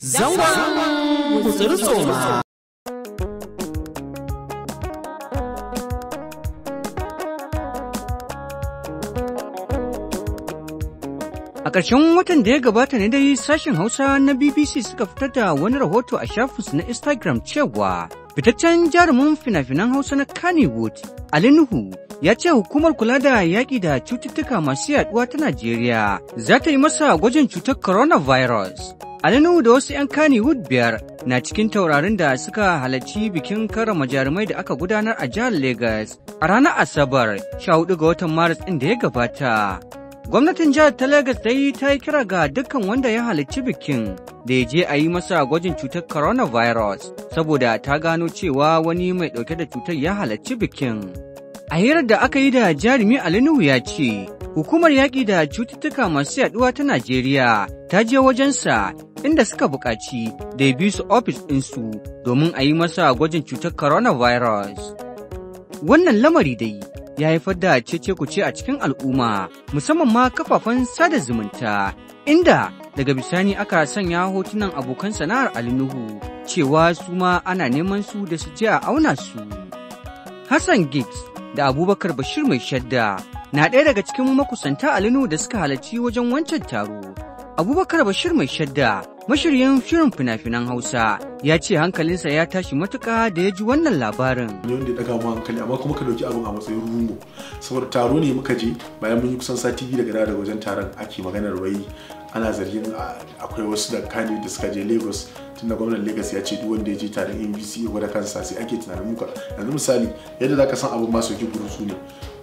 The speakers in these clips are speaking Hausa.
Zangon Gutsuri Tsoma. A ƙarshen watan da ya gabata ne dai sashen Hausa na BBC suka fitar da wani rahoto a shafinsu na Instagram cewa fitaccen jarumin fina-finan Hausa na Kannywood, Ali Nuhu, ya ce hukumar kula da yaƙi da cututtuka masu yaɗuwa ta Najeriya za ta yi masa gwajin cutar coronavirus. Ali Nuhu da wasu 'yan Kannywood 5 na cikin taurarin da suka halarci bikin karrama jarumai da aka gudanar a jihar Legas a ranar Asabar 14 ga watan Maris ɗin da ya gabata. Gwamnatin jihar ta Legas dai ta yi kira ga dukkan wanda ya halarci bikin da ya je a yi masa gwajin cutar coronavirus saboda ta gano cewa wani mai ɗauke da cutar ya halarci bikin. A hirar da aka yi da jarumi Ali Nuhu ya ce, hukumar yaƙi da cututtuka masu yaɗuwa ta Najeriya ta je wajensa inda suka buƙaci da ya bi su ofis ɗinsu domin a yi masa gwajin cutar coronavirus. Wannan lamari dai ya haifar da cece-kuce a cikin al'umma musamman ma kafafen sada zumunta inda daga bisani aka sanya hotunan abokan sana'ar Ali Nuhu cewa su ma ana neman su da su je a auna su. Hassan Giggs da Abubakar Bashir Mai Shadda na ɗaya daga cikin makusanta Ali Nuhu da suka halarci wajen wancan taro. Abubakar Bashir Mai Shadda, mashiryin shirin fina-finan Hausa, ya ce hankalinsa ya tashi matuƙa da ya ji wannan labarin. Ne wanda ya daga mu hankali, amma kuma ka dauki abin a matsayin rumo. Saboda taro ne muka je bayan mun yi kusan sati 2 daga wajen taron ake maganar wai ana zargin akwai wasu da Kano da suka je Lagos, tunda gwamnan Lagos ya ce duk wanda ya je taron NBC ya gwada kansa, sai ake tunanin muka. Yanzu misali yadda zaka san abin ma soki gurusu ne.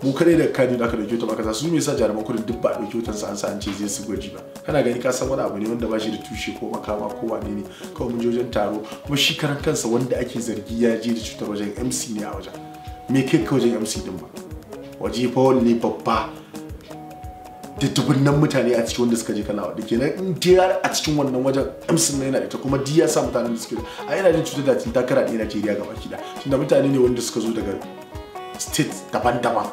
Mu kadai da Kano da aka dauki ta baka su me yasa jaruman kudin duk ba a dauki wutan sa an sa an ce zai su gwaji ba. Kana gani ka san wani abu ne wanda ba shi da tushe ko makama ko wane ne, kawai mun je wajen taro kuma shi karan kansa wanda ake zargi ya je da cutar wajen MC ne a wajen. Me kai ka wajen MC din ba? Waje fa ne babba da dubunnan mutane a cikin wanda suka je kalawa da kenan in dai a cikin wannan wajen MC na yana da ita kuma duk ya sa mutanen da suke a yana jin cutar da ta kara ɗaya Najeriya gaba ki da tunda mutane ne wanda suka zo daga state daban-daban,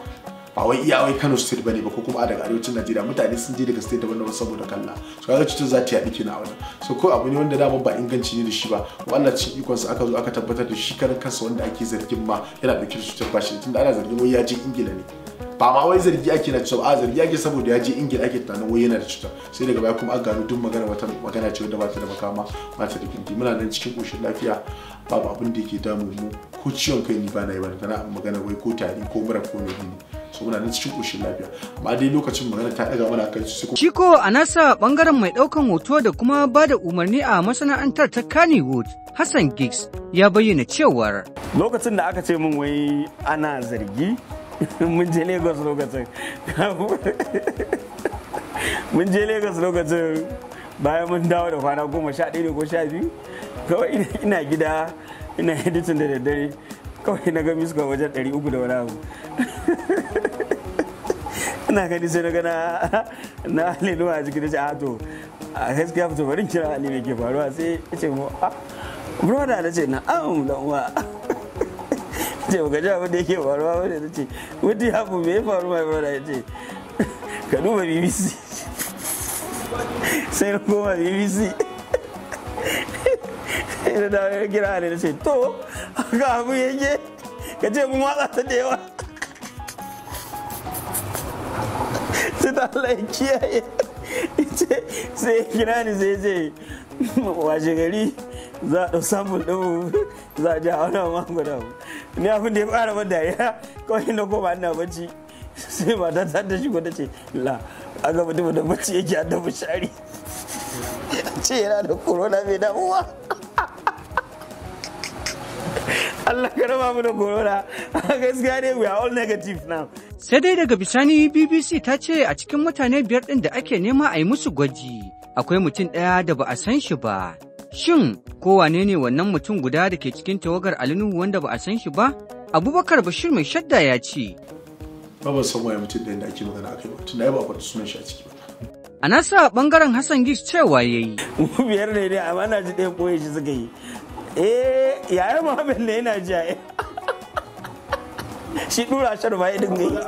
ba wai iya wai Kano state bane ba ko kuma daga arewacin Najeriya, mutane sun je daga state daban-daban saboda kalla. So kaga cutar za ta yaɗu kenan a wajen. So ko abu ne wanda daman ba inganci ne da shi ba, kuma Allah cikin ikonsa aka zo aka tabbatar da shi karan kansa wanda ake zargin ma yana ɗauke da cutar bashi, tunda ana zargin wai ya je Ingila ne. Ba ma wai zargi ake na cutar, a zargi ake saboda ya je Ingila ake tunanin wai yana da cutar. Sai daga baya kuma an gano duk magana wata magana ce wanda ba ta da makama, ba ta da gindi. Muna nan cikin ƙoshin lafiya, babu abin da yake damu mu, ko ciwon kai ni ba na yi ba, tana magana wai ko tari ko mura ko ne ne. So muna nan cikin ƙoshin lafiya, amma dai lokacin magana ta ɗaga mana kai sai. Shiko a nasa bangaren mai ɗaukan hoto da kuma ba da umarni a masana'antar ta Kannywood, Hassan Giggs, ya bayyana cewar lokacin da aka ce min wai ana zargi mun je Lagos lokacin. Mun je Lagos lokacin bayan mun dawo da kwana 11 ne ko 12, kawai ina gida ina editing da daddare, kawai na ga miska wajen 300 da wani abu. Ina gani sai na ga na Aliyu a cikin, ce a to a gaskiya fito bari kira Ali me ke faruwa, sai ya ce mu a brother, na ce na'am dan uwa, ce baka ji abin da yake faruwa ba ne, ce what happened, me ya faru my brother, ya ce ka duba BBC. Sai na koma BBC, sai na dawo ya kira Ali, na ce to haka abu yake, ka ce mun watsa ta da yawa, sai ta Allah ya kiyaye. Sai ya kira ni sai ya ce washe gari za a ɗau sample ɗin, za a ji a wani mako da ni. Abin da ya fara ban dariya, kawai na koma ina bacci, sai mata ta ta shigo ta ce la aga mutum da bacci yake an dafa shari ce yana da corona mai damuwa. Allah ka raba mu da corona. Gaskiya ne, we are all negative now. Sai dai daga bisani BBC ta ce a cikin mutane 5 ɗin da ake nema a yi musu gwaji, akwai mutum ɗaya da ba a san shi ba. Shin ko wane ne wannan mutum guda da ke cikin tawagar Ali Nuhu wanda ba a san shi ba? Abubakar Bashir Mai Shadda ya ce ba ban san waye mutum ɗayan da ake magana akai ba, tunda ai ba a faɗi sunan shi a ciki ba. A nasa ɓangaren Hassan Giggs cewa ya yi Mu 5 ne dai, amma na ji ɗayan ɓoye shi suka yi. Eh, yaya Muhammad ne yana ji ai. Shi ɗura shar ba ya dinga yi.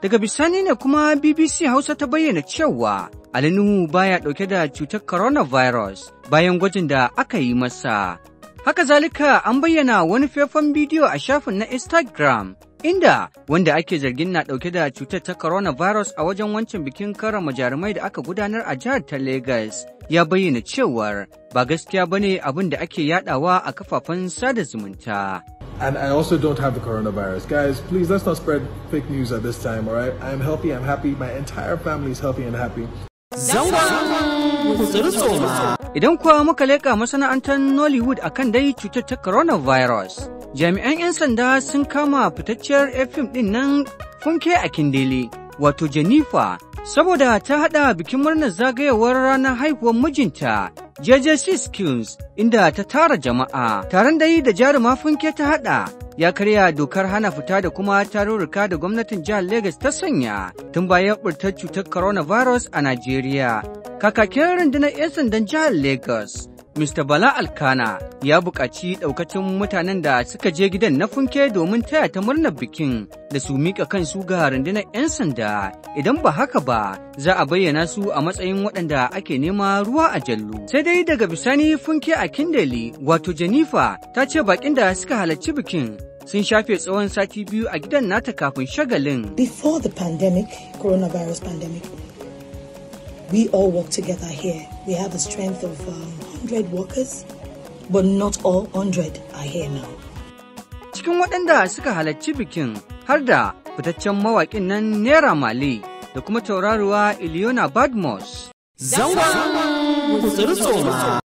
Daga bisani ne kuma BBC Hausa ta bayyana cewa Ali Nuhu baya ɗauke da cutar coronavirus bayan gwajin da aka yi masa. Haka zalika, an bayyana wani faifan bidiyo a shafin na Instagram inda wanda ake zargin na ɗauke da cutar ta coronavirus a wajen wancan bikin karrama jarumai da aka gudanar a jihar ta Lagos ya bayyana cewar ba gaskiya bane abin da ake yadawa a kafafen sada zumunta. And I also don't have the coronavirus. Guys, please, let's not spread fake news at this time, all right? I'm healthy, I'm happy, my entire family is healthy and happy. Zangon Gutsuri Tsoma. Idan kuwa muka leƙa masana'antar Nollywood akan dai cutar ta coronavirus, jami'an 'yan sanda sun kama fitacciyar fim ɗin nan Funke Akindele, wato Jennifer, saboda ta haɗa bikin murnar zagayowar ranar haihuwar mijinta JJC Skills, inda ta tara jama'a. Taron dai da jaruma Funke ta haɗa ya karya dokar hana fita da kuma tarurruka da gwamnatin jihar Legas ta sanya tun bayan ɓullar cutar coronavirus a Najeriya. Kakakin rundunar 'yan sandan jihar Lagos, Mr. Bala Alkana, ya buƙaci ɗaukacin mutanen da suka je gidan na Funke domin taya ta murnar bikin da su miƙa kansu ga rundunar 'yan sanda, idan ba haka ba za a bayyana su a matsayin waɗanda ake nema ruwa a jallo. Sai dai daga bisani Funke Akindele, wato Jennifer, ta ce baƙin da suka halarci bikin sun shafe tsawon sati 2 a gidan nata kafin shagalin. Before the pandemic, coronavirus pandemic, we all work together here. We have a strength of 100 workers, but not all 100 are here now. Cikin waɗanda suka halarci bikin har da fitaccen mawaƙin nan Naira Marley da kuma tauraruwa Iliona Badmus. Zangon Gutsuri Tsoma.